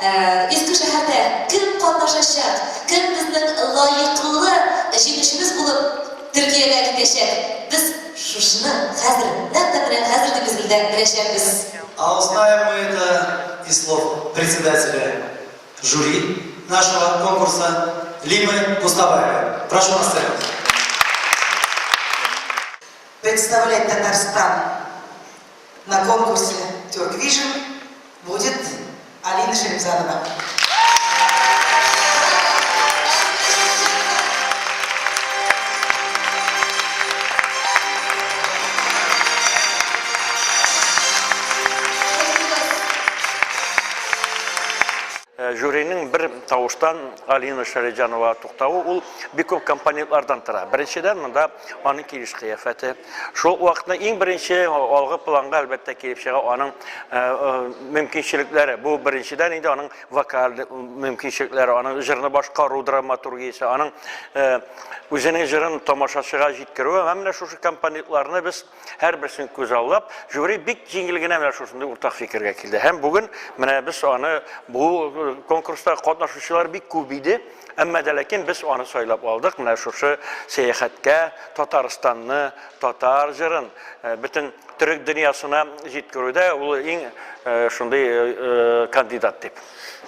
Иске шәһәрдә кем катнашачак, кем безнең лаеклы җиңүчебез булып Төркиягә китәчәк, без шушыны хәзер, нәкъ тә менә хәзерге мизгелдә беләчәкбез. А узнаем мы это из слов председателя жюри нашего конкурса Лимы Пустобаевой. Прошу на сцену. Представлять Татарстан на конкурсе Turkvision будет Алина Шарипзянова. Жюриның бер тавыштан Алина Шариҗанова туктавы ул бик күп компонентлардан тора. Беренчедән, монда аның килеш кыяфәте. Шул ук вакытта иң беренче алгы планга әлбәттә килеп чыга аның мөмкинчелекләре. Бу беренчедән инде аның вокаль мөмкинчелекләре, аның җырны башкару драматургиясе, аның үзенең җырын тамашачыга җиткерүе. Һәм менә шушы компонентларны без һәрберсен күзаллап, жюри бик җиңел генә менә шушындый уртак фикергә килде. Һәм бүген менә без аны бу конкурста катнашучылар бик күп иде. Әмма дә ләкин без аны сайлап алдык, менә шушы сәяхәткә Татарстанны, татар җырын бөтен төрек дөньясына җиткерүдә ул иң шундый кандидат дип.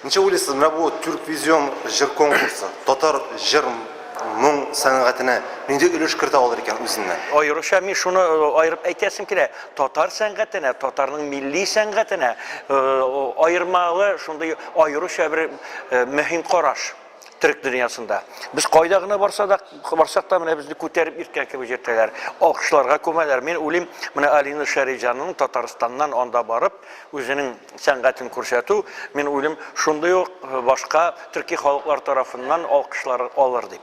Ничек уйлыйсыз, менә бу Тюрквизион җыр конкурсы татар җыр моң сәнгатенә нинди өлеш кертә алыр икән үзеннән? Аеруча мин шуны аерып әйтәсем килә, татар сәнгатенә, татарның милли сәнгатенә аермалы шундый аеруча бер мөһим караш төрек дөньясында. Без кайда гына барса да, барсак та менә безне күтәреп йөрткән кебек йөртәләр, алкышларга күмәләр. Мин уйлыйм, менә Алина Шәриҗанның Татарстаннан анда барып, үзенең сәнгатен күрсәтү, мин уйлыйм, шундый ук башка төрки халыклар тарафыннан алкышлар алыр дип.